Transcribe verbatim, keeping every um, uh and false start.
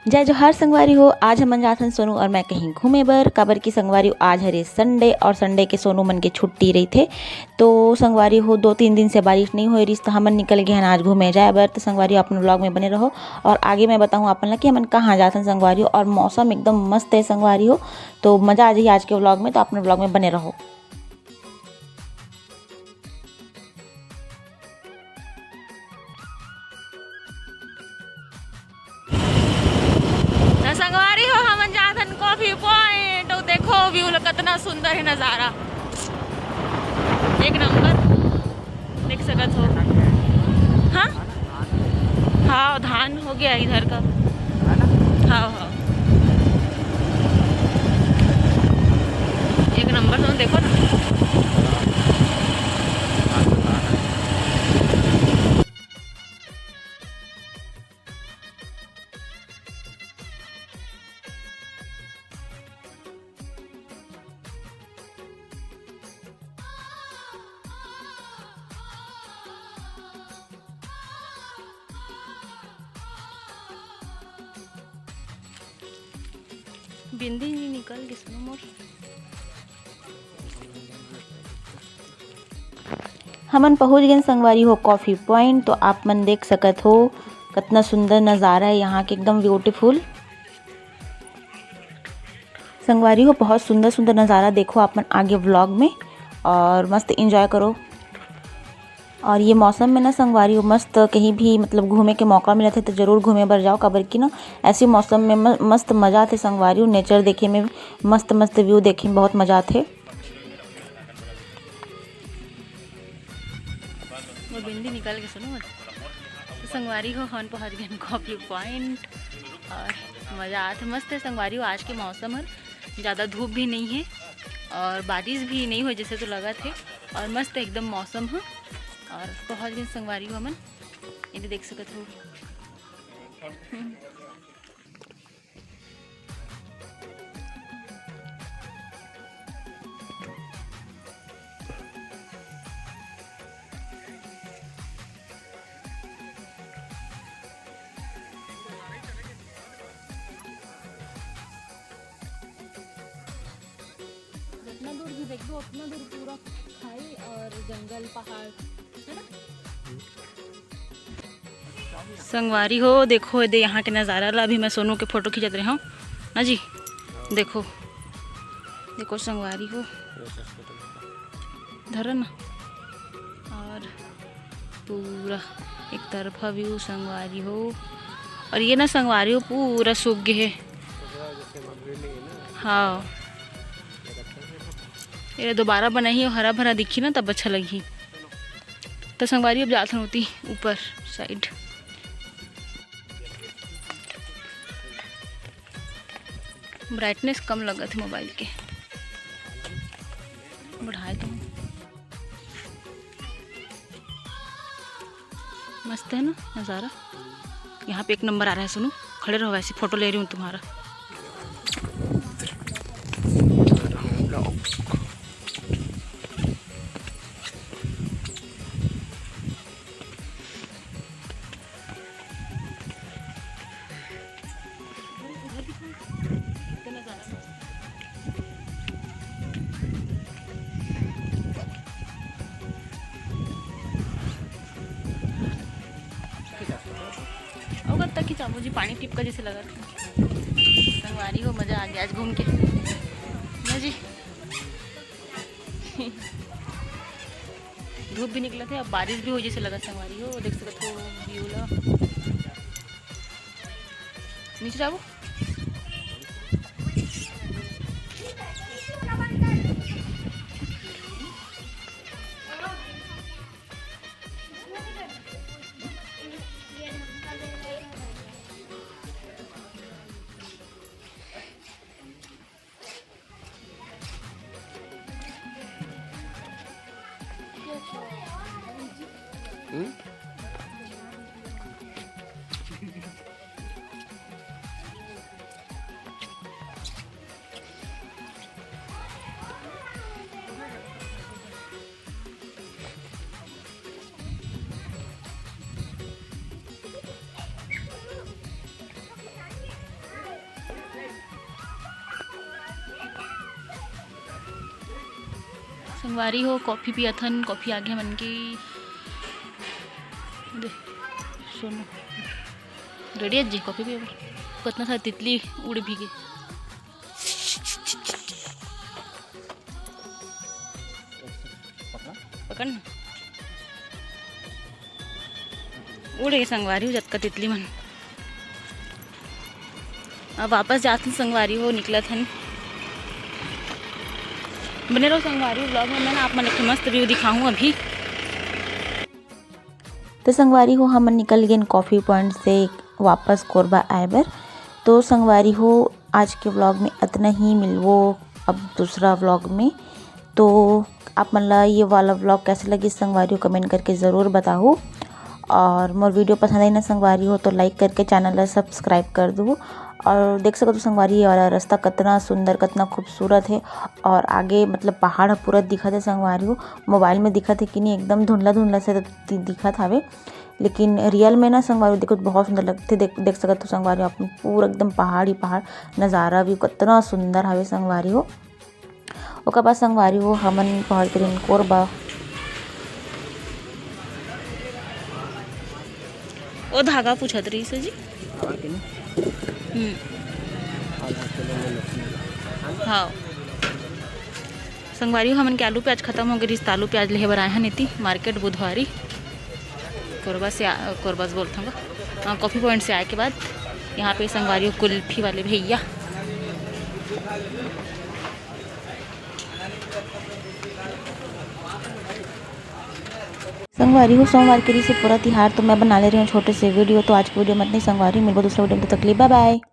जय जोहार संगवारी हो, आज हमन जाथन सोनू और मैं कहीं घूमे बर, काबर कि संगवारी हो, आज हरे Sunday और Sunday के सोनू मन के छुट्टी रहिथे। तो संगवारी हो, दो तीन दिन से बारिश नहीं होए रिस, तो हमन निकल गए हन आज घूमे जाए बर। तो संगवारी हो, अपन vlog में बने रहो और आगे मैं बताऊँ अपन ला कि हमन कहाँ जाथन संगवारी हो। और मौसम एकदम मस्त है संगवारी हो, तो मज़ा आ जाही आज के vlog में, तो अपन vlog में बने रहो। त संगवारी हो, हमन जाथन coffee point। अउ देखो view ल, कतना सुंदर है नजारा, एक नंबर। देख सकत हो। हाँ, हाँ, धान हो गया इधर का। हाँ, हाँ, एक नंबर। तुम देखो ना। बिंदी नी निकल गिस ना मोर। हमन पहुंच गए संगवारी हो coffee point। तो आप मन देख सकत हो, कितना सुंदर नज़ारा है यहाँ के, एकदम beautiful। संगवारी हो, बहुत सुंदर सुंदर नज़ारा देखो आप मन आगे vlog में, और मस्त enjoy करो। और ये मौसम में ना संगवारी हो, मस्त कहीं भी मतलब घूमे के मौका मिलत है तो जरूर घूमे बर जाओ, काबर कि ना ऐसे मौसम में म-, मस्त मज़ा आथे संगवारी हो। Nature देखे में, मस्त मस्त view देखे में बहुत मज़ा आथे। मोर बिंदी निकल के सुनो मत। तो संगवारी हो, हमन पहुँच गए coffee point और मज़ा आत हे, मस्त है संगवारी हो। आज के मौसम हर ज़्यादा धूप भी नहीं है और बारिश भी नहीं हो जैसे तो लगत हे, और मस्त एकदम मौसम ह। और पहुँच गए संगवारी हो हमन, ये देख सकत हो। जितना दूर भी देख दो, उतना दूर पूरा खाई और जंगल, पहाड़, है ना? संगवारी हो, देखो एदे यहाँ के नज़ारा ला। अभी मैं सोनू के फोटो खींचत रहे हूँ ना जी। देखो, देखो संगवारी हो, धरो ना। और पूरा एक तरफा view संगवारी हो। और ये ना संगवारी हो, पूरा सूख गए है। हाँ, ये दोबारा बनाही और हरा भरा दिखी ना, तब अच्छा लगही। तो संगवारी अब जात हन होती ऊपर side। Brightness कम लगत हे mobile के, बढ़ाए तो। मस्त है ना नज़ारा, यहाँ पे एक नंबर आ रहा है। सुनो, खड़े रहो, ऐसी फोटो ले रही हूँ तुम्हारा। अउ कब तक खिंचाबो जी, पानी टिपका जैसे लगत हे। संगवारी हो, मजा आ गया आज घूम के ना जी। धूप भी निकलत हे, अब बारिश भी हो जैसे लगत हे संगवारी हो। देख सकत हो view ला। नीचे जाबो। संगवारी हो, कॉफी पियत हन, कॉफी आगे मन के। दे, सोनू, ready है जी कॉफी पिए बर। कतना सारा तितली उड़ भी गे। पकड़ ना। उड़ गे संगवारी हो जतका तितली मन। अब वापस जात हन संगवारी हो, निकलत हन। बने रहो संगवारी हो vlog में, मैं ना आप मन ला मस्त view दिखाहूँ अभी। तो संगवारी हो, हमन निकल गेन कॉफी पॉइंट से वापस कोरबा आए बर। तो संगवारी हो, आज के vlog में अतना ही, मिलबो अब दूसरा vlog में। तो आप मन ला ये वाला vlog कैसे लगिस संगवारी हो, comment करके ज़रूर बताहू। और मोर video पसंद आई ना संगवारी हो, तो like करके channel ला subscribe कर दू। और देख सकत हो संगवारी, ये वाला रास्ता कतना सुंदर, कतना खूबसूरत है। और आगे मतलब पहाड़ ह पूरा दिखत है संगवारी हो। मोबाइल में दिखत है कि नहीं, एकदम धुंधला धुंधला से दि-, दिखत हवे, लेकिन real में ना संगवारी हो, देखो बहुत सुंदर लगथे। देख, देख सकत हो संगवारी हो, आप पूरा एकदम पहाड़ ही पहाड़, नज़ारा भी कतना सुंदर हवे संगवारी हो। ओकर बाद संगवारी हो, हमन पहुँच गेन कोरबा। ओ धागा पूछत रहिस हे जी। हम्म। हाँ। संगवारी हो, हमन के आलू प्याज खतम हो गे रहिस, त आलू प्याज लेहे बर आए हन एती market बुधवारी। कोरबा से आ-, कोरबा से बोलत हँव, अ, कॉफी पॉइंट से आए के बाद यहाँ पे संगवारी हो कुल्फी वाले भैया। संगवारी हो, सोमवार के रहिस हे पूरा तिहार, तो मैं बना ले रही हूँ छोटे से video। तो आज की video में अतना ही संगवारी हो, मिलबो दूसरा video में, तब तक के लिए bye bye।